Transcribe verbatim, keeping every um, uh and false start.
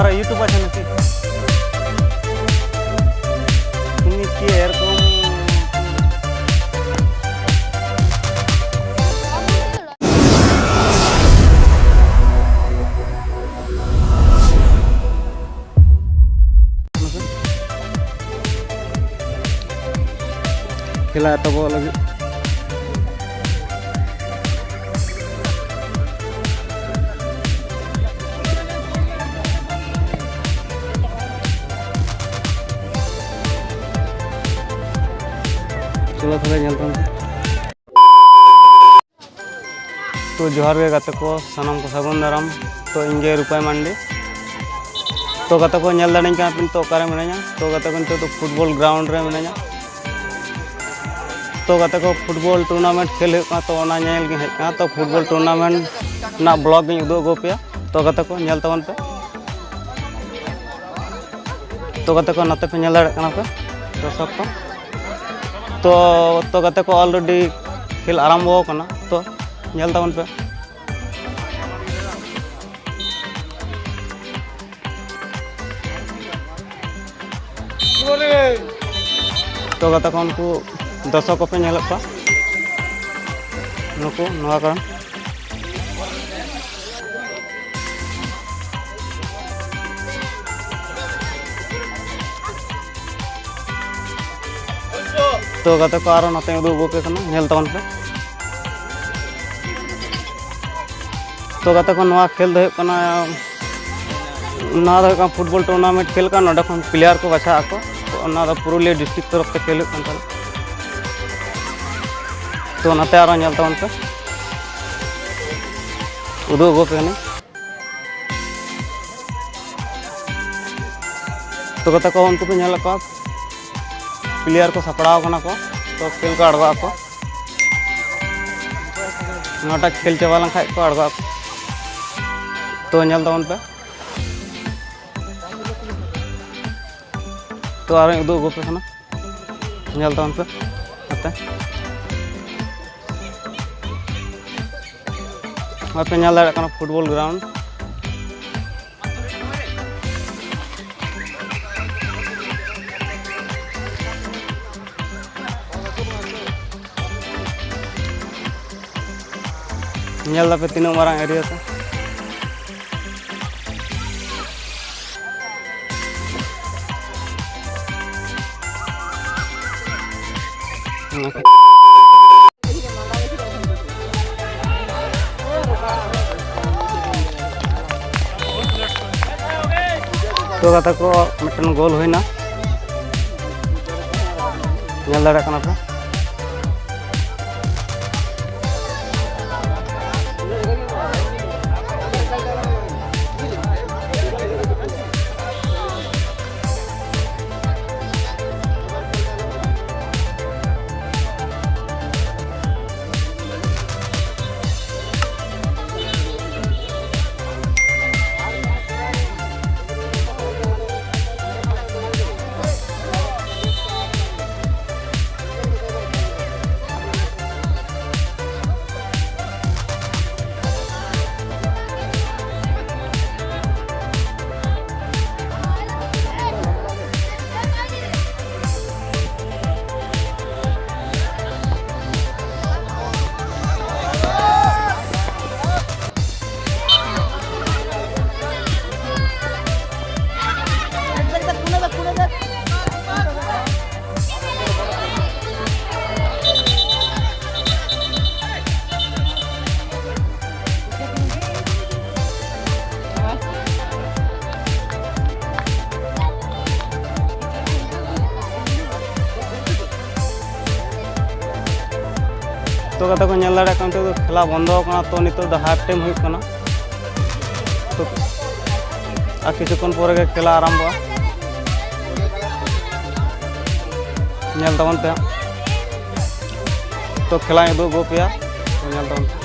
ᱟᱨ YouTube ᱟᱪᱪᱷᱟ ᱱᱟᱥᱮ ᱩᱱᱤ ᱪᱮᱫ ᱮᱨᱚᱠᱚᱢ ᱠᱷᱮᱞᱟ ᱮᱛᱚᱦᱚᱵᱚᱜ ᱞᱟᱹᱜᱤᱫ᱾ ᱪᱚᱞᱚ ᱛᱟᱦᱞᱮ ᱧᱮᱞ ᱛᱟᱵᱚᱱ ᱯᱮ᱾ ᱛᱚ ᱡᱚᱦᱟᱨ ᱜᱮ ᱜᱟᱛᱮ ᱠᱚ, ᱥᱟᱱᱟᱢ ᱠᱚ ᱥᱟᱹᱜᱩᱱ ᱫᱟᱨᱟᱢ᱾ ᱛᱚ ᱤᱧ ᱜᱮ ᱨᱩᱯᱟᱭ ᱢᱟᱱᱰᱤ᱾ ᱛᱚ ᱜᱟᱛᱮ ᱠᱚ ᱧᱮᱞ ᱫᱟᱲᱮᱧ ᱠᱟᱱᱟ ᱯᱮ ᱱᱤᱛᱚᱜ ᱚᱠᱟᱨᱮ ᱢᱤᱱᱟᱹᱧᱟ᱾ ᱛᱚ ᱜᱟᱛᱮ ᱠᱚ ᱱᱤᱛᱚᱜ ᱫᱚ ᱯᱷᱩᱴᱵᱚᱞ ᱜᱨᱟᱣᱩᱱᱰ ᱨᱮ ᱢᱤᱱᱟᱹᱧᱟ᱾ ᱛᱚ ᱜᱟᱛᱮ ᱠᱚ ᱯᱷᱩᱴᱵᱚᱞ ᱴᱩᱨᱱᱟᱢᱮᱱᱴ ᱠᱷᱮᱞ ᱦᱩᱭᱩᱜ ᱠᱟᱱᱟ, ᱛᱚ ᱚᱱᱟ ᱧᱮᱞ ᱜᱤᱧ ᱦᱮᱡ ᱟᱠᱟᱱᱟ᱾ ᱛᱚ ᱯᱷᱩᱴᱵᱚᱞ ᱴᱩᱨᱱᱟᱢᱮᱱᱴ ᱨᱮᱱᱟᱜ ᱵᱞᱚᱜ ᱜᱤᱧ ᱩᱫᱩᱜ ᱟᱹᱜᱩ ᱟᱯᱮᱭᱟ᱾ ᱛᱚ ᱜᱟᱛᱮ ᱠᱚ ᱧᱮᱞ ᱛᱟᱵᱚᱱ ᱯᱮ᱾ ᱛᱚ ᱜᱟᱛᱮ ᱠᱚ ᱱᱚᱛᱮ ᱯᱮ ᱧᱮᱞ ᱫᱟᱲᱮᱭᱟᱜ ᱠᱟᱱᱟ ᱯᱮ ᱫᱚᱨᱥᱚᱠ ᱠᱚ᱾ ᱛᱚ, ᱛᱚ ᱜᱟᱛᱮ ᱠᱚ already ᱠᱷᱮᱞ ᱟᱨᱟᱢᱵᱚ ᱟᱠᱟᱱᱟ᱾ ᱛᱚ ᱧᱮᱞ ᱛᱟᱵᱚᱱ ᱯᱮ᱾ ᱛᱚ ᱜᱟᱛᱮ ᱠᱚ ᱩᱱᱠᱩ ᱫᱚᱨᱥᱚᱠ ᱠᱚᱯᱮ ᱧᱮᱞᱮᱫ ᱠᱚᱣᱟ, ᱱᱩᱠᱩ ᱱᱚᱣᱟ ᱠᱟᱨᱚᱱ᱾ ᱛᱚ ᱜᱟᱛᱮ ᱠᱚ ᱟᱨᱚ ᱱᱚᱛᱮᱧ ᱩᱫᱩᱜ ᱟᱹᱜᱩ ᱟᱯᱮ ᱠᱟᱱᱟ, ᱧᱮᱞ ᱛᱟᱵᱚᱱ ᱯᱮ᱾ ᱛᱚ ᱜᱟᱛᱮ ᱠᱚ ᱱᱚᱣᱟ ᱠᱷᱮᱞ ᱫᱚ ᱦᱩᱭᱩᱜ ᱠᱟᱱᱟ, ᱱᱚᱣᱟ ᱫᱚ ᱦᱩᱭᱩᱜ ᱠᱟᱱᱟ ᱯᱷᱩᱴᱵᱚᱞ ᱴᱩᱨᱱᱟᱢᱮᱱᱴ ᱠᱷᱮᱞ ᱠᱟᱱᱟ, ᱱᱚᱸᱰᱮ ᱠᱷᱚᱱ ᱯᱞᱮᱭᱟᱨ ᱠᱚ ᱵᱟᱪᱷᱟᱜ ᱟᱠᱚ᱾ ᱛᱚ ᱚᱱᱟ ᱫᱚ ᱯᱩᱨᱩᱞᱤᱭᱟᱹ ᱰᱤᱥᱴᱨᱤᱠᱴ ᱛᱚᱨᱚᱯ ᱛᱮ ᱠᱷᱮᱞ ᱦᱩᱭᱩᱜ ᱠᱟᱱ ᱛᱟᱦᱮᱱᱟ᱾ ᱛᱚ ᱱᱚᱛᱮ ᱟᱨᱚ ᱧᱮᱞ ᱛᱟᱵᱚᱱ ᱯᱮ, ᱩᱫᱩᱜ ᱟᱹᱜᱩ ᱟᱯᱮ ᱠᱟᱹᱱᱟᱹᱧ᱾ ᱛᱚ ᱜᱟᱛᱮ ᱠᱚ ᱩᱱᱠᱩ ᱯᱮ ᱧᱮᱞᱮᱫ ᱠᱚᱣᱟ, ᱯᱞᱮᱭᱟᱨ ᱠᱚ ᱥᱟᱯᱲᱟᱣ ᱠᱟᱱᱟ ᱠᱚ, ᱛᱚ ᱠᱷᱮᱞ ᱠᱚ ᱟᱬᱜᱚ ᱟᱠᱚ᱾ ᱱᱚᱣᱟᱴᱟᱜ ᱠᱷᱮᱞ ᱪᱟᱵᱟ ᱞᱮᱱᱠᱷᱟᱡ ᱠᱚ ᱟᱬᱜᱚ ᱟᱠᱚ᱾ ᱛᱚ ᱧᱮᱞ ᱛᱟᱵᱚᱱ ᱯᱮ, ᱛᱚ ᱟᱨᱚᱧ ᱩᱫᱩᱜ ᱟᱹᱜᱩ ᱟᱯᱮ ᱠᱟᱱᱟ, ᱧᱮᱞ ᱛᱟᱵᱚᱱ ᱯᱮ ᱱᱚᱛᱮ᱾ ᱱᱚᱜᱼᱚᱭ ᱯᱮ ᱧᱮᱞ ᱫᱟᱲᱮᱭᱟᱜ ᱠᱟᱱᱟ ᱯᱷᱩᱴᱵᱚᱞ ᱜᱨᱟᱣᱩᱱᱰ᱾ ᱧᱮᱞ ᱫᱟᱯᱮ ᱛᱤᱱᱟᱹᱜ ᱢᱟᱨᱟᱝ ᱮᱨᱤᱭᱟ ᱛᱮ᱾ ᱛᱚ ᱜᱟᱛᱮ ᱠᱚ, ᱢᱤᱫᱴᱮᱱ ᱜᱳᱞ ᱦᱩᱭᱱᱟ, ᱧᱮᱞ ᱫᱟᱲᱮᱭᱟᱜ ᱠᱟᱱᱟ ᱯᱮ᱾ ᱛᱚ ᱜᱟᱛᱮ ᱠᱚ, ᱧᱮᱞ ᱫᱟᱲᱮᱭᱟᱜ ᱠᱟᱱᱟ, ᱱᱤᱛᱚᱜ ᱫᱚ ᱠᱷᱮᱞᱟ ᱵᱚᱱᱫᱚ ᱟᱠᱟᱱᱟ᱾ ᱛᱚ ᱱᱤᱛᱚᱜ ᱫᱚ ᱦᱟᱯ ᱴᱟᱭᱤᱢ ᱦᱩᱭᱩᱜ ᱠᱟᱱᱟ᱾ ᱛᱚ ᱟᱨ ᱠᱤᱪᱷᱩ ᱠᱷᱚᱱ ᱯᱚᱨᱮ ᱜᱮ ᱠᱷᱮᱞᱟ ᱟᱨᱟᱢᱵᱷᱚᱜᱼᱟ᱾ ᱧᱮᱞ ᱛᱟᱵᱚᱱ ᱯᱮ ᱦᱟᱸᱜ᱾ ᱛᱚ ᱠᱷᱮᱞᱟᱧ ᱩᱫᱩᱜ ᱟᱹᱜᱩ ᱟᱯᱮᱭᱟ, ᱛᱚ ᱧᱮᱞ ᱛᱟᱵᱚᱱ ᱯᱮ᱾